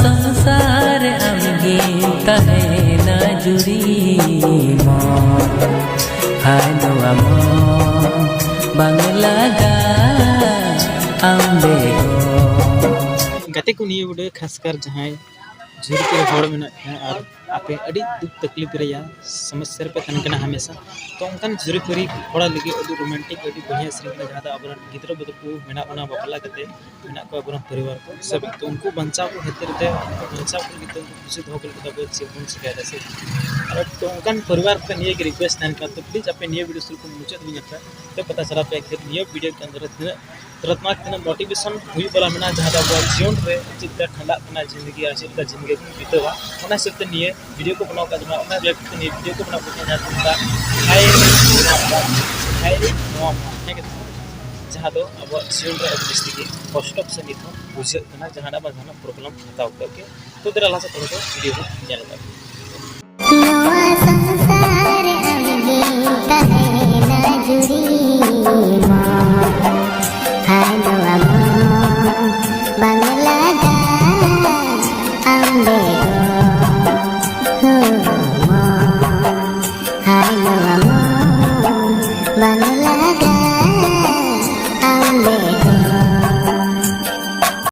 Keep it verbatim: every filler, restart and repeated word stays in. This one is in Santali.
ᱥᱚᱝᱥᱟᱨ ᱟᱢᱜᱮ ᱛᱟᱦᱮᱱᱟ ᱡᱩᱨᱤ ᱢᱚᱱ, ᱦᱟᱭ ᱱᱚᱣᱟ ᱢᱚᱱ ᱵᱟᱝ ᱞᱟᱜᱟ ᱟᱢ ᱵᱮᱜᱚᱨ᱾ ᱜᱟᱛᱮ ᱠᱚ, ᱱᱤᱭᱟᱹ video ᱠᱷᱟᱥᱠᱟᱨ ᱡᱟᱦᱟᱸᱭ ᱡᱷᱩᱨᱤ ᱠᱚᱨᱮ ᱦᱚᱲ ᱢᱮᱱᱟᱜ ᱯᱮᱭᱟ ᱟᱨ ᱟᱯᱮ ᱟᱹᱰᱤ ᱫᱩᱠ ᱛᱟᱠᱞᱤᱯ ᱨᱮᱭᱟᱜ ᱥᱚᱢᱚᱥᱥᱟ ᱨᱮᱯᱮ ᱛᱟᱦᱮᱱ ᱠᱟᱱᱟ ᱦᱟᱢᱮᱥᱟ, ᱛᱚ ᱚᱱᱠᱟᱱ ᱡᱷᱩᱨᱤ ᱯᱟᱹᱨᱤ ᱦᱚᱲ ᱞᱟᱹᱜᱤᱫ ᱟᱹᱰᱤ romantic, ᱟᱹᱰᱤ ᱵᱟᱹᱲᱤᱭᱟ ᱥᱮᱨᱮᱧ ᱠᱟᱱᱟ, ᱡᱟᱦᱟᱸ ᱫᱚ ᱟᱵᱚᱨᱮᱱ ᱜᱤᱫᱽᱨᱟᱹ ᱵᱟᱹᱵᱩ ᱛᱟᱠᱚ ᱢᱮᱱᱟᱜ ᱵᱚᱱᱟ ᱵᱟᱯᱞᱟ ᱠᱟᱛᱮ ᱢᱮᱱᱟᱜ ᱠᱚᱣᱟ ᱟᱵᱚᱨᱮᱱ ᱯᱚᱨᱤᱵᱟᱨ ᱠᱚ ᱥᱟᱹᱵᱤᱠ, ᱛᱚ ᱩᱱᱠᱩ ᱵᱟᱧᱪᱟᱣ ᱠᱚ ᱠᱷᱟᱹᱛᱤᱨ ᱛᱮ, ᱩᱱᱠᱩ ᱵᱟᱧᱪᱟᱣ ᱠᱚ ᱞᱟᱹᱜᱤᱫ ᱛᱮ ᱩᱱᱠᱩ ᱠᱩᱥᱤ ᱫᱚᱦᱚ ᱠᱚ ᱞᱟᱹᱜᱤᱫ ᱟᱵᱚ ᱪᱮᱫ ᱵᱚᱱ ᱪᱤᱠᱟᱹᱭᱮᱫᱟ ᱥᱮ? ᱟᱨ ᱛᱚ ᱚᱱᱠᱟᱱ ᱯᱚᱨᱤᱵᱟᱨ ᱠᱚ ᱱᱤᱭᱟᱹ ᱜᱮ request ᱛᱟᱦᱮᱱ ᱠᱟᱱᱟ, ᱛᱚ please ᱟᱯᱮ ᱱᱤᱭᱟᱹ video ᱥᱩᱨ ᱠᱷᱚᱱ ᱢᱩᱪᱟᱹᱫ ᱫᱷᱟᱹᱵᱤᱡ ᱧᱮᱞ ᱯᱮ, ᱛᱚ ᱯᱟᱛᱟ ᱪᱟᱞᱟᱣ ᱯᱮ᱾ ᱟᱹᱠᱷᱤᱨ ᱱᱤᱭᱟᱹ video ᱠᱮᱱᱫᱨᱚ ᱨᱮ ᱛᱤᱱᱟᱹᱜ ᱛᱚᱨᱚᱛᱢᱟᱜᱽ ᱛᱤᱱᱟᱹᱜ motivation ᱦᱩᱭᱩᱜ ᱵᱟᱞᱟ ᱢᱮᱱᱟᱜᱼᱟ, ᱡᱟᱦᱟᱸ ᱫᱚ ᱟᱵᱚᱣᱟᱜ ᱡᱤᱭᱚᱱ ᱨᱮ ᱪᱮᱫ ᱞᱮᱠᱟ ᱠᱷᱟᱸᱰᱟᱜ ᱠᱟᱱᱟ ᱡᱤᱱᱫᱮᱜᱤ ᱟᱨ ᱪᱮᱫ ᱞᱮᱠᱟ ᱡᱤᱱᱫᱮᱜᱤ ᱵᱚᱱ ᱵᱤᱛᱟᱹᱣᱟ, ᱚᱱᱟ ᱦᱤᱥᱟᱹᱵ ᱛᱮ ᱱᱤᱭᱟᱹ video ᱠᱚ ᱵᱮᱱᱟᱣ ᱠᱟᱜ ᱵᱚᱱᱟ, ᱚᱱᱟ ᱨᱮᱞᱟᱜ ᱛᱮ ᱱᱤᱭᱟᱹ video ᱠᱚ ᱵᱮᱱᱟᱣ ᱠᱟᱜ ᱵᱚᱱᱟ, ᱡᱟᱦᱟᱸ ᱫᱚ ᱢᱮᱛᱟᱜ ᱠᱟᱱᱟ ᱦᱟᱭ ᱨᱮ ᱱᱚᱣᱟ ᱢᱚᱱ, ᱦᱟᱭ ᱨᱮ ᱱᱚᱣᱟ ᱢᱚᱱ, ᱦᱮᱸ ᱜᱮ? ᱡᱟᱦᱟᱸ ᱫᱚ ᱟᱵᱚᱣᱟᱜ ᱡᱤᱭᱚᱱ ᱨᱮ ᱟᱹᱰᱤ ᱡᱟᱹᱥᱛᱤ ᱜᱮ ᱠᱚᱥᱴᱚ ᱥᱮ ᱱᱤᱛ ᱦᱚᱸ ᱵᱩᱡᱷᱟᱹᱜ ᱠᱟᱱᱟ, ᱡᱟᱦᱟᱱᱟᱜ ᱵᱟᱝ ᱡᱟᱦᱟᱱᱟᱜ problem ᱦᱟᱛᱟᱣ ᱠᱟᱛᱮ ᱜᱮ᱾ ᱛᱚ ᱫᱮᱞᱟ ᱞᱟᱦᱟ ᱥᱮᱫ ᱛᱷᱚᱲᱟ ᱠᱚ video ᱵᱚᱱ ᱧᱮᱞ ᱠᱟᱜ ᱜᱮ᱾ ᱱᱚᱣᱟ ᱥᱚᱝᱥᱟᱨ ᱟᱢᱜᱮ ᱛᱟᱦᱮᱱᱟ ᱡᱩᱨᱤ ᱢᱟ, ᱦᱟᱭ ᱱᱚᱣᱟ ᱢᱟ ᱵᱟᱝ ᱞᱟᱜᱟ ᱟᱢ ᱵᱮᱜᱚᱨ᱾ ᱦᱳ ᱢᱟ, ᱦᱟᱭ ᱱᱚᱣᱟ